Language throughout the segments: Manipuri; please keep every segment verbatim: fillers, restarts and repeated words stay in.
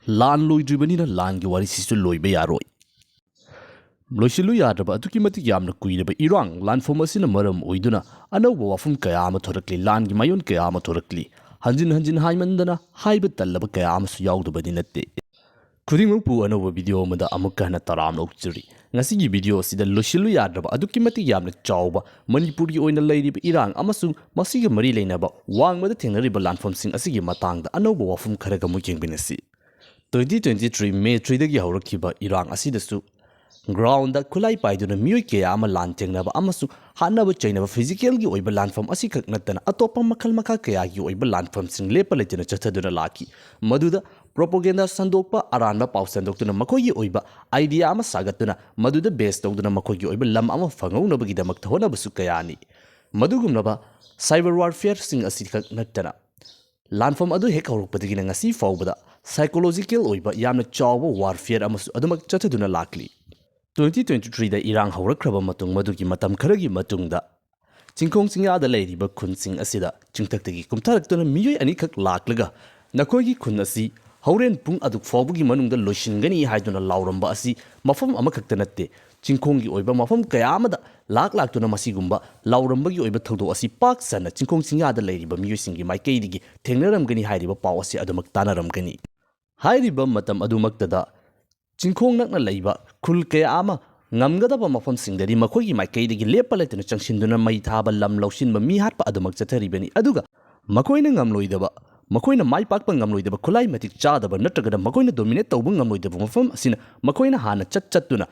ꯂꯥꯟ ꯂꯣꯏꯗ꯭ꯔꯤꯕꯅꯤꯅ ꯂꯥꯟꯒꯤ ꯋꯥꯔꯤꯁꯤꯁꯨ ꯂꯣꯏꯕ ꯌꯥꯔꯣꯏ꯫ ꯂꯣꯏꯁꯤꯜꯂꯨ ꯌꯥꯗ꯭ꯔꯕ ꯑꯗꯨꯛꯀꯤ ꯃꯇꯤꯛ ꯌꯥꯝꯅ ꯀꯨꯏꯔꯕ ꯏꯔꯥꯡ ꯂꯥꯟꯐꯝ ꯑꯁꯤꯅ ꯃꯔꯝ ꯑꯣꯏꯗꯨꯅ ꯑꯅꯧꯕ ꯋꯥꯐꯝ ꯀꯌꯥ ꯑꯃ ꯊꯣꯔꯛꯂꯤ, ꯂꯥꯟꯒꯤ ꯃꯥꯌꯣꯟ ꯀꯌꯥ ꯑꯃ ꯊꯣꯔꯛꯂꯤ꯫ ꯍꯟꯖꯤꯟ ꯍꯟꯖꯤꯟ ꯍꯥꯏꯃꯟꯗꯅ ꯍꯥꯏꯕ ꯇꯜꯂꯕ ꯀꯌꯥ ꯑꯃꯁꯨ ꯌꯥꯎꯗꯕꯗꯤ ꯅꯠꯇꯦ꯫ ꯈꯨꯗꯤꯡꯃꯛꯄꯨ ꯑꯅꯧꯕ ꯚꯤꯗꯤꯑꯣ ꯑꯃꯗ ꯑꯃꯨꯛꯀ ꯍꯟꯅ ꯇꯔꯥꯝꯅ ꯑꯣꯛꯆꯔꯤ꯫ ꯉꯁꯤꯒꯤ ꯚꯤꯗꯤꯑꯣ ꯑꯁꯤꯗ ꯂꯣꯏꯁꯤꯜꯂꯨ ꯌꯥꯗ꯭ꯔꯕ ꯑꯗꯨꯛꯀꯤ ꯃꯇꯤꯛ ꯌꯥꯝꯅ ꯆꯥꯎꯕ ꯃꯅꯤꯄꯨꯔꯒꯤ ꯑꯣꯏꯅ ꯂꯩꯔꯤꯕ ꯏꯔꯥꯡ ꯑꯃꯁꯨꯡ ꯃꯁꯤꯒ ꯃꯔꯤ ꯂꯩꯅꯕ ꯋꯥꯡꯃꯗ ꯊꯦꯡꯅꯔꯤꯕ ꯂꯥꯟꯐꯝꯁꯤꯡ ꯑꯁꯤꯒꯤ ꯃꯇꯥꯡꯗ ꯑꯅꯧꯕ ꯋꯥꯐꯝ ꯈꯔꯒ ꯑꯃꯨꯛ ꯌꯦꯡꯃꯤꯟꯅꯁꯤ꯫ Twenty twenty three May threeꯗꯒꯤ ꯍꯧꯔꯛꯈꯤꯕ ꯏꯔꯥꯡ ꯑꯁꯤꯗꯁꯨ ꯒ꯭ꯔꯥꯎꯟꯗ ꯈꯨꯠꯂꯥꯏ ꯄꯥꯏꯗꯨꯅ ꯃꯤꯑꯣꯏ ꯀꯌꯥ ꯑꯃ ꯂꯥꯟ ꯊꯦꯡꯅꯕ ꯑꯃꯁꯨꯡ ꯍꯥꯠꯅꯕ ꯆꯩꯅꯕ, ꯐꯤꯖꯤꯀꯦꯜꯒꯤ ꯑꯣꯏꯕ ꯂꯥꯟꯐꯝ ꯑꯁꯤꯈꯛ ꯅꯠꯇꯅ ꯑꯇꯣꯞꯄ ꯃꯈꯜ ꯃꯈꯥ ꯀꯌꯥꯒꯤ ꯑꯣꯏꯕ ꯂꯥꯟꯐꯝꯁꯤꯡ ꯂꯦꯞꯄ ꯂꯩꯇꯅ ꯆꯠꯊꯗꯨꯅ ꯂꯥꯛꯈꯤ꯫ ꯃꯗꯨꯗ ꯄ꯭ꯔꯣꯄꯣꯒꯦꯟꯗꯥ ꯁꯟꯗꯣꯛꯄ, ꯑꯔꯥꯟꯕ ꯄꯥꯎ ꯁꯟꯗꯣꯛꯇꯨꯅ ꯃꯈꯣꯏꯒꯤ ꯑꯣꯏꯕ ꯑꯥꯏꯗꯤꯌꯥ ꯑꯃ ꯁꯥꯒꯠꯇꯨꯅ ꯃꯗꯨꯗ ꯕꯦꯁ ꯇꯧꯗꯨꯅ ꯃꯈꯣꯏꯒꯤ ꯑꯣꯏꯕ ꯂꯝ ꯑꯃ ꯐꯪꯍꯧꯅꯕꯒꯤꯗꯃꯛꯇ ꯍꯣꯠꯅꯕꯁꯨ ꯀꯌꯥꯅꯤ꯫ ꯃꯗꯨꯒꯨꯝꯂꯕ ꯁꯥꯏꯕꯔ ꯋꯥꯔꯐꯤꯌꯔꯁꯤꯡ ꯑꯁꯤꯈꯛ ꯅꯠꯇꯅ ꯂꯥꯟꯐꯝ ꯑꯗꯨ ꯍꯦꯛ ꯍꯧꯔꯛꯄꯗꯒꯤꯅ ꯉꯁꯤ ꯐꯥꯎꯕꯗ ꯁꯥꯏꯀꯣꯂꯣꯖꯤꯀꯦꯜ ꯑꯣꯏꯕ ꯌꯥꯝꯅ ꯆꯥꯎꯕ ꯋꯥꯔꯐꯤꯌꯔ ꯑꯃꯁꯨ ꯑꯗꯨꯃꯛ ꯆꯠꯊꯗꯨꯅ ꯂꯥꯛꯂꯤ꯫ Twenty twenty threeꯗ ꯏꯔꯥꯡ ꯍꯧꯔꯛꯈ꯭ꯔꯕ ꯃꯇꯨꯡ, ꯃꯗꯨꯒꯤ ꯃꯇꯝ ꯈꯔꯒꯤ ꯃꯇꯨꯡꯗ ꯆꯤꯡꯈꯣꯡ ꯆꯤꯡꯌꯥꯗ ꯂꯩꯔꯤꯕ ꯈꯨꯟꯁꯤꯡ ꯑꯁꯤꯗ ꯆꯤꯡꯊꯛꯇꯒꯤ ꯀꯨꯝꯊꯔꯛꯇꯨꯅ ꯃꯤꯑꯣꯏ ꯑꯅꯤꯈꯛ ꯂꯥꯛꯂꯒ ꯅꯈꯣꯏꯒꯤ ꯈꯨꯟ ꯑꯁꯤ ꯍꯣꯔꯦꯟ ꯄꯨꯡ ꯑꯗꯨꯛ ꯐꯥꯎꯕꯒꯤ ꯃꯅꯨꯡꯗ ꯂꯣꯏꯁꯤꯟꯒꯅꯤ ꯍꯥꯏꯗꯨꯅ ꯂꯥꯎꯔꯝꯕ ꯑꯁꯤ ꯃꯐꯝ ꯑꯃꯈꯛꯇ ꯅꯠꯇꯦ, ꯆꯤꯡꯈꯣꯡꯒꯤ ꯑꯣꯏꯕ ꯃꯐꯝ ꯀꯌꯥ ꯑꯃꯗ ꯂꯥꯛ ꯂꯥꯛꯇꯨꯅ ꯃꯁꯤꯒꯨꯝꯕ ꯂꯥꯎꯔꯝꯕꯒꯤ ꯑꯣꯏꯕ ꯊꯧꯗꯣꯛ ꯑꯁꯤ ꯄꯥꯛ ꯁꯟꯅ ꯆꯤꯡꯈꯣꯡ ꯆꯤꯡꯌꯥꯗ ꯂꯩꯔꯤꯕ ꯃꯤꯑꯣꯏꯁꯤꯡꯒꯤ ꯃꯥꯏꯀꯩꯗꯒꯤ ꯊꯦꯡꯅꯔꯝꯒꯅꯤ ꯍꯥꯏꯔꯤꯕ ꯄꯥꯎ ꯑꯁꯤ ꯑꯗꯨꯃꯛ ꯇꯥꯅꯔꯝꯒꯅꯤ꯫ ꯍꯥꯏꯔꯤꯕ ꯃꯇꯝ ꯑꯗꯨꯃꯛꯇꯗ ꯆꯤꯡꯈꯣꯡ ꯅꯛꯅ ꯂꯩꯕ ꯈꯨꯜ ꯀꯌꯥ ꯑꯃ ꯉꯝꯒꯗꯕ ꯃꯐꯝꯁꯤꯡꯗꯗꯤ ꯃꯈꯣꯏꯒꯤ ꯃꯥꯏꯀꯩꯗꯒꯤ ꯂꯦꯞꯄ ꯂꯩꯇꯅ ꯆꯪꯁꯤꯟꯗꯨꯅ ꯃꯩ ꯊꯥꯕ, ꯂꯝ ꯂꯧꯁꯤꯟꯕ, ꯃꯤ ꯍꯥꯠꯄ ꯑꯗꯨꯃꯛ ꯆꯠꯊꯔꯤꯕꯅꯤ꯫ ꯑꯗꯨꯒ ꯃꯈꯣꯏꯅ ꯉꯝꯂꯣꯏꯗꯕ, ꯃꯈꯣꯏꯅ ꯃꯥꯏ ꯄꯥꯛꯄ ꯉꯝꯂꯣꯏꯗꯕ, ꯈꯨꯠꯂꯥꯏ ꯃꯇꯤꯛ ꯆꯥꯗꯕ ꯅꯠꯇ꯭ꯔꯒꯅ ꯃꯈꯣꯏꯅ ꯗꯣꯃꯤꯅꯦꯠ ꯇꯧꯕ ꯉꯝꯂꯣꯏꯗꯕ ꯃꯐꯝ ꯑꯁꯤꯅ ꯃꯈꯣꯏꯅ ꯍꯥꯟꯅ ꯆꯠ ꯆꯠꯇꯨꯅ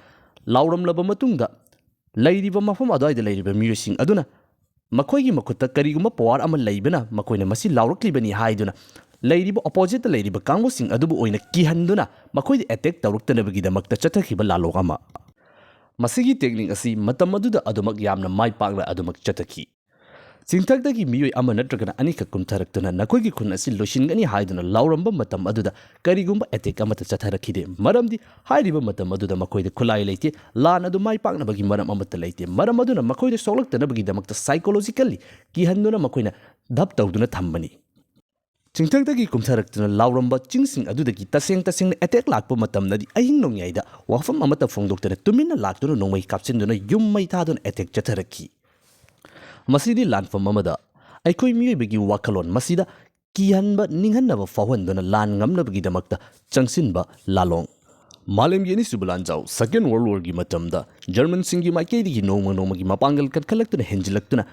ꯂꯥꯎꯔꯝꯂꯕ ꯃꯇꯨꯡꯗ ꯂꯩꯔꯤꯕ ꯃꯐꯝ ꯑꯗꯨꯋꯥꯏꯗ ꯂꯩꯔꯤꯕ ꯃꯤꯑꯣꯏꯁꯤꯡ ꯑꯗꯨꯅ ꯃꯈꯣꯏꯒꯤ ꯃꯈꯨꯠꯇ ꯀꯔꯤꯒꯨꯝꯕ ꯄꯋꯥꯔ ꯑꯃ ꯂꯩꯕꯅ ꯃꯈꯣꯏꯅ ꯃꯁꯤ ꯂꯥꯎꯔꯛꯂꯤꯕꯅꯤ ꯍꯥꯏꯗꯨꯅ ꯂꯩꯔꯤꯕ ꯑꯣꯄꯣꯖꯤꯠꯇ ꯂꯩꯔꯤꯕ ꯀꯥꯡꯕꯨꯁꯤꯡ ꯑꯗꯨꯕꯨ ꯑꯣꯏꯅ ꯀꯤꯍꯟꯗꯨꯅ ꯃꯈꯣꯏꯗ ꯑꯦꯇꯦꯛ ꯇꯧꯔꯛꯇꯅꯕꯒꯤꯗꯃꯛꯇ ꯆꯠꯊꯈꯤꯕ ꯂꯥꯂꯣꯡ ꯑꯃ꯫ ꯃꯁꯤꯒꯤ ꯇꯦꯛꯅꯤꯛ ꯑꯁꯤ ꯃꯇꯝ ꯑꯗꯨꯗ ꯑꯗꯨꯃꯛ ꯌꯥꯝꯅ ꯃꯥꯏ ꯄꯥꯛꯅ ꯑꯗꯨꯃꯛ ꯆꯠꯊꯈꯤ꯫ ꯆꯤꯡꯊꯛꯇꯒꯤ ꯃꯤꯑꯣꯏ ꯑꯃ ꯅꯠꯇ꯭ꯔꯒꯅ ꯑꯅꯤꯈꯛ ꯀꯨꯝꯊꯔꯛꯇꯨꯅ ꯅꯈꯣꯏꯒꯤ ꯈꯨꯟ ꯑꯁꯤ ꯂꯣꯏꯁꯤꯟꯒꯅꯤ ꯍꯥꯏꯗꯨꯅ ꯂꯥꯎꯔꯝꯕ ꯃꯇꯝ ꯑꯗꯨꯗ ꯀꯔꯤꯒꯨꯝꯕ ꯑꯦꯇꯦꯛ ꯑꯃꯠꯇ ꯆꯠꯊꯔꯛꯈꯤꯗꯦ, ꯃꯔꯝꯗꯤ ꯍꯥꯏꯔꯤꯕ ꯃꯇꯝ ꯑꯗꯨꯗ ꯃꯈꯣꯏꯗ ꯈꯨꯠꯂꯥꯏ ꯂꯩꯇꯦ, ꯂꯥꯟ ꯑꯗꯨ ꯃꯥꯏ ꯄꯥꯛꯅꯕꯒꯤ ꯃꯔꯝ ꯑꯃꯠꯇ ꯂꯩꯇꯦ꯫ ꯃꯔꯝ ꯑꯗꯨꯅ ꯃꯈꯣꯏꯗ ꯁꯣꯛꯂꯛꯇꯅꯕꯒꯤꯗꯃꯛꯇ ꯁꯥꯏꯀꯣꯂꯣꯖꯤꯀꯦꯜꯂꯤ ꯀꯤꯍꯟꯗꯨꯅ ꯃꯈꯣꯏꯅ ꯙꯞ ꯇꯧꯗꯨꯅ ꯊꯝꯕꯅꯤ꯫ ꯆꯤꯡꯊꯛꯇꯒꯤ ꯀꯨꯝꯊꯔꯛꯇꯨꯅ ꯂꯥꯎꯔꯝꯕ ꯆꯤꯡꯁꯤꯡ ꯑꯗꯨꯗꯒꯤ ꯇꯁꯦꯡ ꯇꯁꯦꯡꯅ ꯑꯦꯇꯦꯛ ꯂꯥꯛꯄ ꯃꯇꯝꯗꯗꯤ ꯑꯍꯤꯡ ꯅꯣꯡꯌꯥꯏꯗ ꯋꯥꯐꯝ ꯑꯃꯠꯇ ꯐꯣꯡꯗꯣꯛꯇꯅ ꯇꯨꯃꯤꯟꯅ ꯂꯥꯛꯇꯨꯅ ꯅꯣꯡꯃꯩ ꯀꯥꯞꯁꯤꯟꯗꯨꯅ ꯌꯨꯝ ꯃꯩ ꯊꯥꯗꯨꯅ ꯑꯦꯇꯦꯛ ꯆꯠꯊꯔꯛꯈꯤ꯫ ꯃꯁꯤꯗꯤ ꯂꯥꯟꯐꯝ ꯑꯃꯗ ꯑꯩꯈꯣꯏ ꯃꯤꯑꯣꯏꯕꯒꯤ ꯋꯥꯈꯜꯂꯣꯟ ꯃꯁꯤꯗ ꯀꯤꯍꯟꯕ, ꯅꯤꯡꯍꯟꯅꯕ ꯐꯥꯎꯍꯟꯗꯨꯅ ꯂꯥꯟ ꯉꯝꯅꯕꯒꯤꯗꯃꯛꯇ ꯆꯪꯁꯤꯟꯕ ꯂꯥꯂꯣꯡ꯫ ꯃꯥꯂꯦꯝꯒꯤ ꯑꯅꯤꯁꯨꯕ ꯂꯥꯟꯖꯥꯎ, Second World War ꯒꯤ ꯃꯇꯝꯗ ꯖꯔꯃꯟꯁꯤꯡꯒꯤ ꯃꯥꯏꯀꯩꯗꯒꯤ ꯅꯣꯡꯃ ꯅꯣꯡꯃꯒꯤ ꯃꯄꯥꯡꯒꯜ ꯀꯟꯈꯠꯂꯛꯇꯨꯅ ꯍꯦꯟꯖꯤꯜꯂꯛꯇꯨꯅ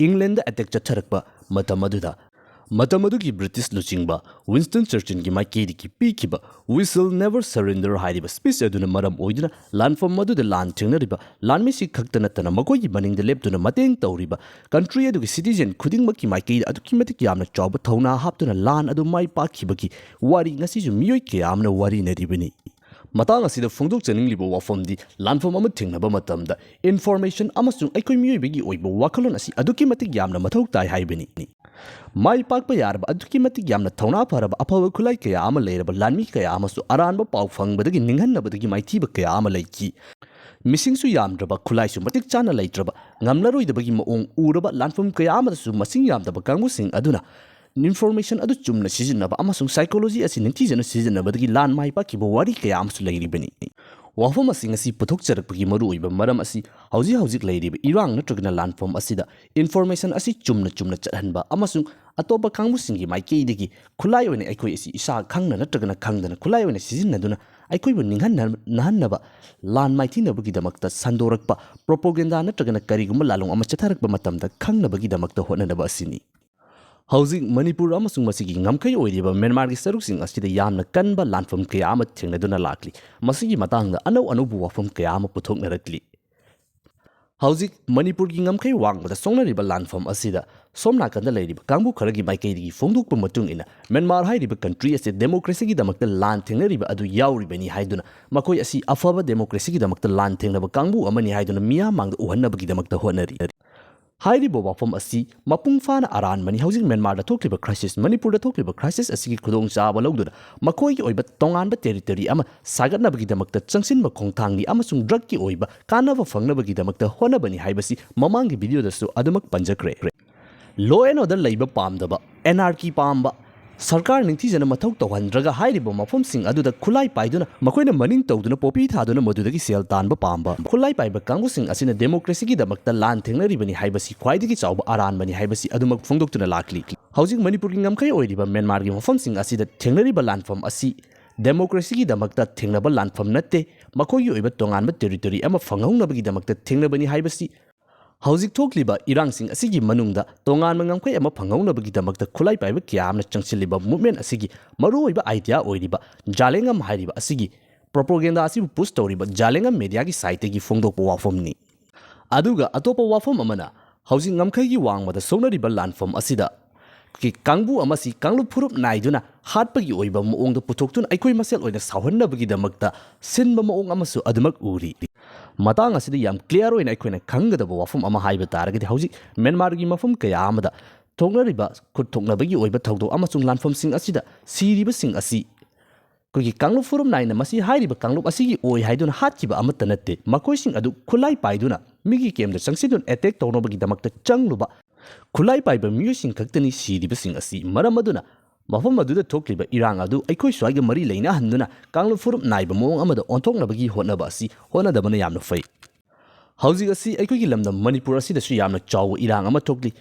ꯏꯪꯂꯦꯟꯗ ꯑꯦꯇꯦꯛ ꯆꯠꯊꯔꯛꯄ ꯃꯇꯝ ꯑꯗꯨꯗ, ꯃꯇꯝ ꯑꯗꯨꯒꯤ ꯕ꯭ꯔꯤꯇꯤꯁ ꯂꯨꯆꯤꯡꯕ ꯋꯤꯟꯁꯇꯟ ꯆꯔꯆꯤꯜꯒꯤ ꯃꯥꯏꯀꯩꯗꯒꯤ ꯄꯤꯈꯤꯕ "We shall never surrender" ꯍꯥꯏꯔꯤꯕ ꯁ꯭ꯄꯤꯆ ꯑꯗꯨꯅ ꯃꯔꯝ ꯑꯣꯏꯗꯨꯅ ꯂꯥꯟꯐꯝ ꯑꯗꯨꯗ ꯂꯥꯟ ꯊꯦꯡꯅꯔꯤꯕ ꯂꯥꯟꯃꯤꯁꯤꯡ ꯈꯛꯇ ꯅꯠꯇꯅ ꯃꯈꯣꯏꯒꯤ ꯃꯅꯤꯡꯗ ꯂꯦꯞꯇꯨꯅ ꯃꯇꯦꯡ ꯇꯧꯔꯤꯕ ꯀꯟꯇ꯭ꯔꯤ ꯑꯗꯨꯒꯤ ꯁꯤꯇꯤꯖꯦꯟ ꯈꯨꯗꯤꯡꯃꯛꯀꯤ ꯃꯥꯏꯀꯩꯗ ꯑꯗꯨꯛꯀꯤ ꯃꯇꯤꯛ ꯌꯥꯝꯅ ꯆꯥꯎꯕ ꯊꯧꯅꯥ ꯍꯥꯞꯇꯨꯅ ꯂꯥꯟ ꯑꯗꯨ ꯃꯥꯏ ꯄꯥꯛꯈꯤꯕꯒꯤ ꯋꯥꯔꯤ ꯉꯁꯤꯁꯨ ꯃꯤꯑꯣꯏ ꯀꯌꯥ ꯑꯃꯅ ꯋꯥꯔꯤꯅꯔꯤꯕꯅꯤ꯫ ꯃꯇꯥꯡ ꯑꯁꯤꯗ ꯐꯣꯡꯗꯣꯛꯆꯅꯤꯡꯂꯤꯕ ꯋꯥꯐꯝꯗꯤ ꯂꯥꯟꯐꯝ ꯑꯃ ꯊꯦꯡꯅꯕ ꯃꯇꯝꯗ ꯏꯟꯐꯣꯔꯃꯦꯁꯟ ꯑꯃꯁꯨꯡ ꯑꯩꯈꯣꯏ ꯃꯤꯑꯣꯏꯕꯒꯤ ꯑꯣꯏꯕ ꯋꯥꯈꯜꯂꯣꯟ ꯑꯁꯤ ꯑꯗꯨꯛꯀꯤ ꯃꯇꯤꯛ ꯌꯥꯝꯅ ꯃꯊꯧ ꯇꯥꯏ ꯍꯥꯏꯕꯅꯤ꯫ ꯃꯥꯏ ꯄꯥꯛꯄ ꯌꯥꯔꯕ ꯑꯗꯨꯛꯀꯤ ꯃꯇꯤꯛ ꯌꯥꯝꯅ ꯊꯧꯅꯥ ꯐꯔꯕ ꯑꯐꯕ ꯈꯨꯠꯂꯥꯏ ꯀꯌꯥ ꯑꯃ ꯂꯩꯔꯕ ꯂꯥꯟꯃꯤ ꯀꯌꯥ ꯑꯃꯁꯨ ꯑꯔꯥꯟꯕ ꯄꯥꯎ ꯐꯪꯕꯗꯒꯤ ꯅꯤꯡꯍꯟꯅꯕꯗꯒꯤ ꯃꯥꯏꯊꯤꯕ ꯀꯌꯥ ꯑꯃ ꯂꯩꯈꯤ꯫ ꯃꯤꯁꯤꯡꯁꯨ ꯌꯥꯝꯗ꯭ꯔꯕ, ꯈꯨꯠꯂꯥꯏꯁꯨ ꯃꯇꯤꯛ ꯆꯥꯅ ꯂꯩꯇ꯭ꯔꯕ, ꯉꯝꯂꯔꯣꯏꯗꯕꯒꯤ ꯃꯑꯣꯡ ꯎꯔꯕ ꯂꯥꯟꯐꯝ ꯀꯌꯥ ꯑꯃꯗꯁꯨ ꯃꯁꯤꯡ ꯌꯥꯝꯗꯕ ꯀꯥꯡꯕꯨꯁꯤꯡ ꯑꯗꯨꯅ ꯏꯟꯐꯣꯔꯃꯦꯁꯟ ꯑꯗꯨ ꯆꯨꯝꯅ ꯁꯤꯖꯤꯟꯅꯕ ꯑꯃꯁꯨꯡ ꯁꯥꯏꯀꯣꯂꯣꯖꯤ ꯑꯁꯤ ꯅꯤꯡꯊꯤꯖꯅ ꯁꯤꯖꯤꯟꯅꯕꯗꯒꯤ ꯂꯥꯟ ꯃꯥꯏ ꯄꯥꯛꯈꯤꯕ ꯋꯥꯔꯤ ꯀꯌꯥ ꯑꯃꯁꯨ ꯂꯩꯔꯤꯕꯅꯤ꯫ ꯋꯥꯐꯝ ꯑꯁꯤ ꯉꯁꯤ ꯄꯨꯊꯣꯛꯆꯔꯛꯄꯒꯤ ꯃꯔꯨꯑꯣꯏꯕ ꯃꯔꯝ ꯑꯁꯤ ꯍꯧꯖꯤꯛ ꯍꯧꯖꯤꯛ ꯂꯩꯔꯤꯕ ꯏꯔꯥꯡ ꯅꯠꯇ꯭ꯔꯒꯅ ꯂꯥꯟꯐꯝ ꯑꯁꯤꯗ ꯏꯟꯐꯣꯔꯃꯦꯁꯟ ꯑꯁꯤ ꯆꯨꯝꯅ ꯆꯨꯝꯅ ꯆꯠꯍꯟꯕ ꯑꯃꯁꯨꯡ ꯑꯇꯣꯞꯄ ꯀꯥꯡꯕꯨꯁꯤꯡꯒꯤ ꯃꯥꯏꯀꯩꯗꯒꯤ ꯈꯨꯠꯂꯥꯏ ꯑꯣꯏꯅ ꯑꯩꯈꯣꯏ ꯑꯁꯤ ꯏꯁꯥ ꯈꯪꯅ ꯅꯠꯇ꯭ꯔꯒꯅ ꯈꯪꯗꯅ ꯈꯨꯠꯂꯥꯏ ꯑꯣꯏꯅ ꯁꯤꯖꯤꯟꯅꯗꯨꯅ ꯑꯩꯈꯣꯏꯕꯨ ꯅꯤꯡꯍꯟꯅꯍꯟꯅꯕ ꯂꯥꯟ ꯃꯥꯏꯊꯤꯅꯕꯒꯤꯗꯃꯛꯇ ꯁꯟꯗꯣꯔꯛꯄ ꯄ꯭ꯔꯣꯄꯣꯒꯦꯟꯗꯥ ꯅꯠꯇ꯭ꯔꯒꯅ ꯀꯔꯤꯒꯨꯝꯕ ꯂꯥꯂꯣꯡ ꯑꯃ ꯆꯠꯊꯔꯛꯄ ꯃꯇꯝꯗ ꯈꯪꯅꯕꯒꯤꯗꯃꯛꯇ ꯍꯣꯠꯅꯅꯕ ꯑꯁꯤꯅꯤ꯫ ꯍꯧꯖꯤꯛ ꯃꯅꯤꯄꯨꯔ ꯑꯃꯁꯨꯡ ꯃꯁꯤꯒꯤ ꯉꯝꯈꯩ ꯑꯣꯏꯔꯤꯕ ꯃ꯭ꯌꯥꯟꯃꯥꯔꯒꯤ ꯁꯔꯨꯛꯁꯤꯡ ꯑꯁꯤꯗ ꯌꯥꯝꯅ ꯀꯟꯕ ꯂꯥꯟꯐꯝ ꯀꯌꯥ ꯑꯃ ꯊꯦꯡꯅꯗꯨꯅ ꯂꯥꯛꯂꯤ꯫ ꯃꯁꯤꯒꯤ ꯃꯇꯥꯡꯗ ꯑꯅꯧ ꯑꯅꯧꯕ ꯋꯥꯐꯝ ꯀꯌꯥ ꯑꯃ ꯄꯨꯊꯣꯛꯅꯔꯛꯂꯤ꯫ ꯍꯧꯖꯤꯛ ꯃꯅꯤꯄꯨꯔꯒꯤ ꯉꯝꯈꯩ ꯋꯥꯡꯃꯗ ꯁꯣꯛꯅꯔꯤꯕ ꯂꯥꯟꯐꯝ ꯑꯁꯤꯗ ꯁꯣꯝ ꯅꯥꯀꯟꯗ ꯂꯩꯔꯤꯕ ꯀꯥꯡꯕꯨ ꯈꯔꯒꯤ ꯃꯥꯏꯀꯩꯗꯒꯤ ꯐꯣꯡꯗꯣꯛꯄ ꯃꯇꯨꯡ ꯏꯟꯅ, ꯃ꯭ꯌꯥꯟꯃꯥꯔ ꯍꯥꯏꯔꯤꯕ ꯀꯟꯇ꯭ꯔꯤ ꯑꯁꯤ ꯗꯦꯃꯣꯀ꯭ꯔꯦꯁꯤꯒꯤꯗꯃꯛꯇ ꯂꯥꯟ ꯊꯦꯡꯅꯔꯤꯕ ꯑꯗꯨ ꯌꯥꯎꯔꯤꯕꯅꯤ ꯍꯥꯏꯗꯨꯅ, ꯃꯈꯣꯏ ꯑꯁꯤ ꯑꯐꯕ ꯗꯦꯃꯣꯀ꯭ꯔꯦꯁꯤꯒꯤꯗꯃꯛꯇ ꯂꯥꯟ ꯊꯦꯡꯅꯕ ꯀꯥꯡꯕꯨ ꯑꯃꯅꯤ ꯍꯥꯏꯗꯨꯅ ꯃꯤꯌꯥꯝ ꯃꯥꯡꯗ ꯎꯍꯟꯅꯕꯒꯤꯗꯃꯛꯇ ꯍꯣꯠꯅꯔꯤ꯫ ꯍꯥꯏꯔꯤꯕ ꯋꯥꯐꯝ ꯑꯁꯤ ꯃꯄꯨꯡ ꯐꯥꯅ ꯑꯔꯥꯟꯕꯅꯤ꯫ ꯍꯧꯖꯤꯛ ꯃ꯭ꯌꯥꯟꯃꯥꯔꯗ ꯊꯣꯛꯂꯤꯕ ꯀ꯭ꯔꯥꯏꯁꯤꯁ, ꯃꯅꯤꯄꯨꯔꯗ ꯊꯣꯛꯂꯤꯕ ꯀ꯭ꯔꯥꯏꯁꯤꯁ ꯑꯁꯤꯒꯤ ꯈꯨꯗꯣꯡꯆꯥꯕ ꯂꯧꯗꯨꯅ ꯃꯈꯣꯏꯒꯤ ꯑꯣꯏꯕ ꯇꯣꯉꯥꯟꯕ ꯇꯦꯔꯤꯇꯣꯔꯤ ꯑꯃ ꯁꯥꯒꯠꯅꯕꯒꯤꯗꯃꯛꯇ ꯆꯪꯁꯤꯟꯕ ꯈꯣꯡꯊꯥꯡꯅꯤ ꯑꯃꯁꯨꯡ ꯗ꯭ꯔꯒꯀꯤ ꯑꯣꯏꯕ ꯀꯥꯟꯅꯕ ꯐꯪꯅꯕꯒꯤꯗꯃꯛꯇ ꯍꯣꯠꯅꯕꯅꯤ ꯍꯥꯏꯕꯁꯤ ꯃꯃꯥꯡꯒꯤ ꯚꯤꯗꯤꯑꯣꯗꯁꯨ ꯑꯗꯨꯃꯛ ꯄꯟꯖꯈ꯭ꯔꯦ꯫ Law and order ꯂꯩꯕ ꯄꯥꯝꯗꯕ, ꯑꯦꯅꯥꯔꯀꯤ ꯄꯥꯝꯕ, ꯁꯔꯀꯥꯔ ꯅꯤꯡꯊꯤꯖꯅ ꯃꯊꯧ ꯇꯧꯍꯟꯗ꯭ꯔꯒ ꯍꯥꯏꯔꯤꯕ ꯃꯐꯝꯁꯤꯡ ꯑꯗꯨꯗ ꯈꯨꯠꯂꯥꯏ ꯄꯥꯏꯗꯨꯅ, ꯃꯈꯣꯏꯅ ꯃꯅꯤꯡ ꯇꯧꯗꯨꯅ ꯄꯣꯄꯤ ꯊꯥꯗꯨꯅ ꯃꯗꯨꯗꯒꯤ ꯁꯦꯜ ꯇꯥꯟꯕ ꯄꯥꯝꯕ ꯈꯨꯠꯂꯥꯏ ꯄꯥꯏꯕ ꯀꯥꯡꯕꯨꯁꯤꯡ ꯑꯁꯤꯅ ꯗꯦꯃꯣꯀ꯭ꯔꯦꯁꯤꯒꯤꯗꯃꯛꯇ ꯂꯥꯟ ꯊꯦꯡꯅꯔꯤꯕꯅꯤ ꯍꯥꯏꯕꯁꯤ ꯈ꯭ꯋꯥꯏꯗꯒꯤ ꯆꯥꯎꯕ ꯑꯔꯥꯟꯕꯅꯤ ꯍꯥꯏꯕꯁꯤ ꯑꯗꯨꯃꯛ ꯐꯣꯡꯗꯣꯛꯇꯨꯅ ꯂꯥꯛꯂꯤ꯫ ꯍꯧꯖꯤꯛ ꯃꯅꯤꯄꯨꯔꯒꯤ ꯉꯝꯈꯩ ꯑꯣꯏꯔꯤꯕ ꯃ꯭ꯌꯥꯟꯃꯥꯔꯒꯤ ꯃꯐꯝꯁꯤꯡ ꯑꯁꯤꯗ ꯊꯦꯡꯅꯔꯤꯕ ꯂꯥꯟꯐꯝ ꯑꯁꯤ ꯗꯦꯃꯣꯀ꯭ꯔꯦꯁꯤꯒꯤꯗꯃꯛꯇ ꯊꯦꯡꯅꯕ ꯂꯥꯟꯐꯝ ꯅꯠꯇꯦ, ꯃꯈꯣꯏꯒꯤ ꯑꯣꯏꯕ ꯇꯣꯉꯥꯟꯕ ꯇꯦꯔꯤꯇꯣꯔꯤ ꯑꯃ ꯐꯪꯍꯧꯅꯕꯒꯤꯗꯃꯛꯇ ꯊꯦꯡꯅꯕꯅꯤ ꯍꯥꯏꯕꯁꯤ ꯍꯧꯖꯤꯛ ꯊꯣꯛꯂꯤꯕ ꯏꯔꯥꯡꯁꯤꯡ ꯑꯁꯤꯒꯤ ꯃꯅꯨꯡꯗ ꯇꯣꯉꯥꯟꯕ ꯉꯝꯈꯩ ꯑꯃ ꯐꯪꯍꯧꯅꯕꯒꯤꯗꯃꯛꯇ ꯈꯨꯠꯂꯥꯏ ꯄꯥꯏꯕ ꯀꯌꯥ ꯑꯃꯅ ꯆꯪꯁꯤꯜꯂꯤꯕ ꯃꯨꯚꯃꯦꯟ ꯑꯁꯤꯒꯤ ꯃꯔꯨꯑꯣꯏꯕ ꯑꯥꯏꯗꯤꯌꯥ ꯑꯣꯏꯔꯤꯕ ꯖꯥꯂꯦꯡꯉꯝ ꯍꯥꯏꯔꯤꯕ ꯑꯁꯤꯒꯤ ꯄ꯭ꯔꯣꯄꯣꯒꯦꯟꯗꯥ ꯑꯁꯤꯕꯨ ꯄꯨꯁ ꯇꯧꯔꯤꯕ ꯖꯥꯂꯦꯡꯉꯝ ꯃꯦꯗꯤꯌꯥꯒꯤ ꯁꯥꯏꯠꯇꯒꯤ ꯐꯣꯡꯗꯣꯛꯄ ꯋꯥꯐꯝꯅꯤ꯫ ꯑꯗꯨꯒ ꯑꯇꯣꯞꯄ ꯋꯥꯐꯝ ꯑꯃꯅ, ꯍꯧꯖꯤꯛ ꯉꯝꯈꯩꯒꯤ ꯋꯥꯡꯃꯗ ꯁꯣꯛꯅꯔꯤꯕ ꯂꯥꯟꯐꯝ ꯑꯁꯤꯗ ꯀꯤ ꯀꯥꯡꯕꯨ ꯑꯃꯁꯤ ꯀꯥꯡꯂꯨꯞ ꯐꯨꯔꯨꯞ ꯅꯥꯏꯗꯨꯅ ꯍꯥꯠꯄꯒꯤ ꯑꯣꯏꯕ ꯃꯑꯣꯡꯗ ꯄꯨꯊꯣꯛꯇꯨꯅ ꯑꯩꯈꯣꯏ ꯃꯁꯦꯜ ꯑꯣꯏꯅ ꯁꯥꯎꯍꯟꯅꯕꯒꯤꯗꯃꯛꯇ ꯁꯤꯟꯕ ꯃꯑꯣꯡ ꯑꯃꯁꯨ ꯑꯗꯨꯃꯛ ꯎꯔꯤ꯫ ꯃꯇꯥꯡ ꯑꯁꯤꯗ ꯌꯥꯝ ꯀ꯭ꯂꯤꯌꯥꯔ ꯑꯣꯏꯅ ꯑꯩꯈꯣꯏꯅ ꯈꯪꯒꯗꯕ ꯋꯥꯐꯝ ꯑꯃ ꯍꯥꯏꯕ ꯇꯥꯔꯒꯗꯤ, ꯍꯧꯖꯤꯛ ꯃ꯭ꯌꯥꯟꯃꯥꯔꯒꯤ ꯃꯐꯝ ꯀꯌꯥ ꯑꯃꯗ ꯊꯣꯛꯅꯔꯤꯕ ꯈꯨꯠ ꯊꯣꯛꯅꯕꯒꯤ ꯑꯣꯏꯕ ꯊꯧꯗꯣꯛ ꯑꯃꯁꯨꯡ ꯂꯥꯟꯐꯝꯁꯤꯡ ꯑꯁꯤꯗ ꯁꯤꯔꯤꯕꯁꯤꯡ ꯑꯁꯤ ꯑꯩꯈꯣꯏꯒꯤ ꯀꯥꯡꯂꯨꯞ ꯐꯨꯔꯨꯞ ꯅꯥꯏꯅ ꯃꯁꯤ ꯍꯥꯏꯔꯤꯕ ꯀꯥꯡꯂꯨꯞ ꯑꯁꯤꯒꯤ ꯑꯣꯏ ꯍꯥꯏꯗꯨꯅ ꯍꯥꯠꯈꯤꯕ ꯑꯃꯠꯇ ꯅꯠꯇꯦ꯫ ꯃꯈꯣꯏꯁꯤꯡ ꯑꯗꯨ ꯈꯨꯠꯂꯥꯏ ꯄꯥꯏꯗꯨꯅ ꯃꯤꯒꯤ ꯀꯦꯝꯗ ꯆꯪꯁꯤꯟꯗꯨꯅ ꯑꯦꯇꯦꯛ ꯇꯧꯅꯕꯒꯤꯗꯃꯛꯇ ꯆꯪꯂꯨꯕ ꯈꯨꯠꯂꯥꯏ ꯄꯥꯏꯕ ꯃꯤꯑꯣꯏꯁꯤꯡ ꯈꯛꯇꯅꯤ ꯁꯤꯔꯤꯕꯁꯤꯡ ꯑꯁꯤ꯫ ꯃꯔꯝ ꯑꯗꯨꯅ ꯃꯐꯝ ꯑꯗꯨꯗ ꯊꯣꯛꯂꯤꯕ ꯏꯔꯥꯡ ꯑꯗꯨ ꯑꯩꯈꯣꯏ ꯁ꯭ꯋꯥꯏꯒ ꯃꯔꯤ ꯂꯩꯅꯍꯟꯗꯨꯅ ꯀꯥꯡꯂꯨꯞ ꯐꯨꯔꯨꯞ ꯅꯥꯏꯕ ꯃꯑꯣꯡ ꯑꯃꯗ ꯑꯣꯟꯊꯣꯛꯅꯕꯒꯤ ꯍꯣꯠꯅꯕ ꯑꯁꯤ ꯍꯣꯠꯅꯗꯕꯅ ꯌꯥꯝꯅ ꯐꯩ꯫ ꯍꯧꯖꯤꯛ ꯑꯁꯤ ꯑꯩꯈꯣꯏꯒꯤ ꯂꯝꯗꯝ ꯃꯅꯤꯄꯨꯔ ꯑꯁꯤꯗꯁꯨ ꯌꯥꯝꯅ ꯆꯥꯎꯕ ꯏꯔꯥꯡ ꯑꯃ ꯊꯣꯛꯂꯤ꯫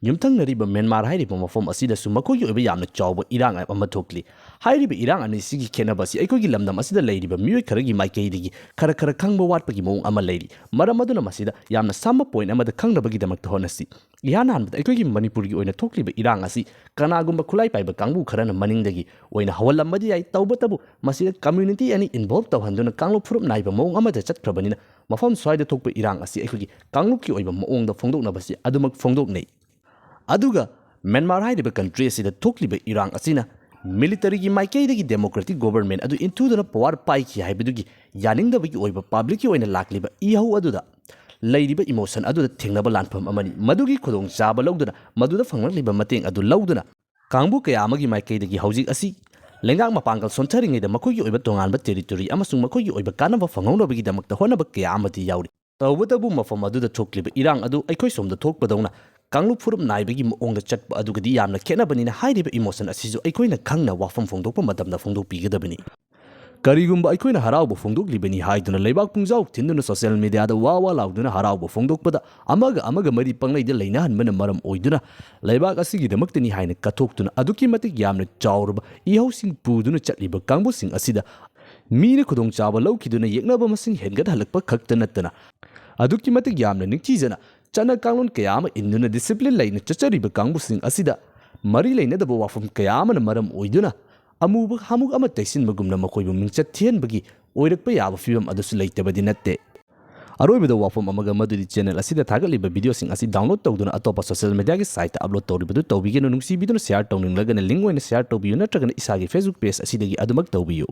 ꯌꯨꯝꯊꯪꯅꯔꯤꯕ ꯃ꯭ꯌꯥꯟꯃꯥꯔ ꯍꯥꯏꯔꯤꯕ ꯃꯐꯝ ꯑꯁꯤꯗꯁꯨ ꯃꯈꯣꯏꯒꯤ ꯑꯣꯏꯕ ꯌꯥꯝꯅ ꯆꯥꯎꯕ ꯏꯔꯥꯡ ꯑꯃ ꯊꯣꯛꯂꯤ꯫ ꯍꯥꯏꯔꯤꯕ ꯏꯔꯥꯡ ꯑꯅꯤꯁꯤꯒꯤ ꯈꯦꯠꯅꯕ ꯑꯁꯤ ꯑꯩꯈꯣꯏꯒꯤ ꯂꯝꯗꯝ ꯑꯁꯤꯗ ꯂꯩꯔꯤꯕ ꯃꯤꯑꯣꯏ ꯈꯔꯒꯤ ꯃꯥꯏꯀꯩꯗꯒꯤ ꯈꯔ ꯈꯔ ꯈꯪꯕ ꯋꯥꯠꯄꯒꯤ ꯃꯑꯣꯡ ꯑꯃ ꯂꯩꯔꯤ꯫ ꯃꯔꯝ ꯑꯗꯨꯅ ꯃꯁꯤꯗ ꯌꯥꯝꯅ ꯁꯝꯕ ꯄꯣꯏꯟꯠ ꯑꯃꯗ ꯈꯪꯅꯕꯒꯤꯗꯃꯛꯇ ꯍꯣꯠꯅꯁꯤ꯫ ꯏꯍꯥꯟ ꯍꯥꯟꯕꯗ ꯑꯩꯈꯣꯏꯒꯤ ꯃꯅꯤꯄꯨꯔꯒꯤ ꯑꯣꯏꯅ ꯊꯣꯛꯂꯤꯕ ꯏꯔꯥꯡ ꯑꯁꯤ ꯀꯅꯥꯒꯨꯝꯕ ꯈꯨꯠꯂꯥꯏ ꯄꯥꯏꯕ ꯀꯥꯡꯕꯨ ꯈꯔꯅ ꯃꯅꯤꯡꯗꯒꯤ ꯑꯣꯏꯅ ꯍꯧꯍꯜꯂꯝꯕꯗꯤ ꯌꯥꯏ, ꯇꯧꯕꯇꯕꯨ ꯃꯁꯤꯗ ꯀꯝꯃ꯭ꯌꯨꯅꯤꯇꯤ ꯑꯅꯤ ꯏꯟꯚꯣꯜꯕ ꯇꯧꯍꯟꯗꯨꯅ ꯀꯥꯡꯂꯨꯞ ꯐꯨꯔꯨꯞ ꯅꯥꯏꯕ ꯃꯑꯣꯡ ꯑꯃꯗ ꯆꯠꯈ꯭ꯔꯕꯅꯤꯅ, ꯃꯐꯝ ꯁ꯭ꯋꯥꯏꯗ ꯊꯣꯛꯄ ꯏꯔꯥꯡ ꯑꯁꯤ ꯑꯩꯈꯣꯏꯒꯤ ꯀꯥꯡꯂꯨꯞꯀꯤ ꯑꯣꯏꯕ ꯃꯑꯣꯡꯗ ꯐꯣꯡꯗꯣꯛꯅꯕꯁꯤ ꯑꯗꯨꯃꯛ ꯐꯣꯡꯗꯣꯛꯅꯩ꯫ ꯑꯗꯨꯒ ꯃ꯭ꯌꯥꯟꯃꯥꯔ ꯍꯥꯏꯔꯤꯕ ꯀꯟꯇ꯭ꯔꯤ ꯑꯁꯤꯗ ꯊꯣꯛꯂꯤꯕ ꯏꯔꯥꯡ ꯑꯁꯤꯅ ꯃꯤꯂꯤꯇꯔꯤꯒꯤ ꯃꯥꯏꯀꯩꯗꯒꯤ ꯗꯦꯃꯣꯀ꯭ꯔꯦꯇꯤꯛ ꯒꯣꯚꯔꯟꯃꯦꯟꯠ ꯑꯗꯨ ꯏꯟꯊꯨꯗꯨꯅ ꯄꯋꯥꯔ ꯄꯥꯏꯈꯤ ꯍꯥꯏꯕꯗꯨꯒꯤ ꯌꯥꯅꯤꯡꯗꯕꯒꯤ ꯑꯣꯏꯕ ꯄꯕ꯭ꯂꯤꯛꯀꯤ ꯑꯣꯏꯅ ꯂꯥꯛꯂꯤꯕ ꯏꯍꯧ ꯑꯗꯨꯗ ꯂꯩꯔꯤꯕ ꯏꯃꯣꯁꯟ ꯑꯗꯨꯗ ꯊꯦꯡꯅꯕ ꯂꯥꯟꯐꯝ ꯑꯃꯅꯤ꯫ ꯃꯗꯨꯒꯤ ꯈꯨꯗꯣꯡꯆꯥꯕ ꯂꯧꯗꯨꯅ, ꯃꯗꯨꯗ ꯐꯪꯂꯛꯂꯤꯕ ꯃꯇꯦꯡ ꯑꯗꯨ ꯂꯧꯗꯨꯅ, ꯀꯥꯡꯕꯨ ꯀꯌꯥ ꯑꯃꯒꯤ ꯃꯥꯏꯀꯩꯗꯒꯤ ꯍꯧꯖꯤꯛ ꯑꯁꯤ ꯂꯩꯉꯥꯛ ꯃꯄꯥꯡꯒꯜ ꯁꯣꯟꯊꯔꯤꯉꯩꯗ ꯃꯈꯣꯏꯒꯤ ꯑꯣꯏꯕ ꯇꯣꯉꯥꯟꯕ ꯇꯦꯔꯤꯇꯣꯔꯤ ꯑꯃꯁꯨꯡ ꯃꯈꯣꯏꯒꯤ ꯑꯣꯏꯕ ꯀꯥꯟꯅꯕ ꯐꯪꯍꯧꯅꯕꯒꯤꯗꯃꯛꯇ ꯍꯣꯠꯅꯕ ꯀꯌꯥ ꯑꯃꯗꯤ ꯌꯥꯎꯔꯤ꯫ ꯇꯧꯕꯇꯕꯨ ꯃꯐꯝ ꯑꯗꯨꯗ ꯊꯣꯛꯂꯤꯕ ꯏꯔꯥꯡ ꯑꯗꯨ ꯑꯩꯈꯣꯏ ꯁꯣꯝꯗ ꯊꯣꯛꯄꯗꯧꯅ ꯀꯥꯡꯂꯨꯞ ꯐꯨꯔꯨꯞ ꯅꯥꯏꯕꯒꯤ ꯃꯑꯣꯡꯗ ꯆꯠꯄ ꯑꯗꯨꯒꯗꯤ ꯌꯥꯝꯅ ꯈꯦꯠꯅꯕꯅꯤꯅ, ꯍꯥꯏꯔꯤꯕ emotion ꯑꯁꯤꯁꯨ ꯑꯩꯈꯣꯏꯅ ꯈꯪꯅ ꯋꯥꯐꯝ ꯐꯣꯡꯗꯣꯛꯄ ꯃꯇꯝꯗ ꯐꯣꯡꯗꯣꯛꯄꯤꯒꯗꯕꯅꯤ꯫ ꯀꯔꯤꯒꯨꯝꯕ ꯑꯩꯈꯣꯏꯅ ꯍꯔꯥꯎꯕ ꯐꯣꯡꯗꯣꯛꯂꯤꯕꯅꯤ ꯍꯥꯏꯗꯨꯅ ꯂꯩꯕꯥꯛ ꯄꯨꯡꯖꯥꯎ ꯊꯤꯟꯗꯨꯅ social mediaꯗ ꯋꯥ ꯋꯥ ꯂꯥꯎꯗꯨꯅ ꯍꯔꯥꯎꯕ ꯐꯣꯡꯗꯣꯛꯄꯗ, ꯑꯃꯒ ꯑꯃꯒ ꯃꯔꯤ ꯄꯪꯂꯩꯗ ꯂꯩꯅꯍꯟꯕꯅ ꯃꯔꯝ ꯑꯣꯏꯗꯨꯅ ꯂꯩꯕꯥꯛ ꯑꯁꯤꯒꯤꯗꯃꯛꯇꯅꯤ ꯍꯥꯏꯅ ꯀꯠꯊꯣꯛꯇꯨꯅ ꯑꯗꯨꯛꯀꯤ ꯃꯇꯤꯛ ꯌꯥꯝꯅ ꯆꯥꯎꯔꯕ ꯏꯍꯧꯁꯤꯡ ꯄꯨꯗꯨꯅ ꯆꯠꯂꯤꯕ ꯀꯥꯡꯕꯨꯁꯤꯡ ꯑꯁꯤꯗ ꯃꯤꯅ ꯈꯨꯗꯣꯡꯆꯥꯕ ꯂꯧꯈꯤꯗꯨꯅ ꯌꯦꯛꯅꯕ ꯃꯁꯤꯡ ꯍꯦꯟꯒꯠꯍꯜꯂꯛꯄ ꯈꯛꯇ ꯅꯠꯇꯅ, ꯑꯗꯨꯛꯀꯤ ꯃꯇꯤꯛ ꯌꯥꯝꯅ ꯅꯤꯡꯊꯤꯖꯅ ꯆꯠꯅ ꯀꯥꯡꯂꯣꯟ ꯀꯌꯥ ꯑꯃ ꯏꯟꯗꯨꯅ discipline ꯂꯩꯅ ꯆꯠꯆꯔꯤꯕ ꯀꯥꯡꯕꯨꯁꯤꯡ ꯑꯁꯤꯗ ꯃꯔꯤ ꯂꯩꯅꯗꯕ ꯋꯥꯐꯝ ꯀꯌꯥ ꯑꯃꯅ ꯃꯔꯝ ꯑꯣꯏꯗꯨꯅ ꯑꯃꯨꯕ ꯍꯥꯃꯨꯛ ꯑꯃ ꯇꯩꯁꯤꯟꯕꯒꯨꯝꯅ ꯃꯈꯣꯏꯕꯨ ꯃꯤꯡꯆꯠ ꯊꯤꯍꯟꯕꯒꯤ ꯑꯣꯏꯔꯛꯄ ꯌꯥꯕ ꯐꯤꯕꯝ ꯑꯗꯨꯁꯨ ꯂꯩꯇꯕꯗꯤ ꯅꯠꯇꯦ꯫ ꯑꯔꯣꯏꯕꯗ ꯋꯥꯐꯝ ꯑꯃꯒ, ꯃꯗꯨꯗꯤ channel ꯑꯁꯤꯗ ꯊꯥꯒꯠꯂꯤꯕ videoꯁꯤꯡ ꯑꯁꯤ download ꯇꯧꯗꯨꯅ ꯑꯇꯣꯞꯄ social mediaꯒꯤ siteꯇ upload ꯇꯧꯔꯤꯕꯗꯨ ꯇꯧꯕꯤꯒꯅꯨ꯫ ꯅꯨꯡꯁꯤꯕꯤꯗꯨꯅ share ꯇꯧꯅꯤꯡꯂꯒꯅ link ꯑꯣꯏꯅ share ꯇꯧꯕꯤꯌꯨ, ꯅꯠꯇ꯭ꯔꯒꯅ ꯏꯁꯥꯒꯤ Facebook page ꯑꯁꯤꯗꯒꯤ ꯑꯗꯨꯃꯛ ꯇꯧꯕꯤꯌꯨ꯫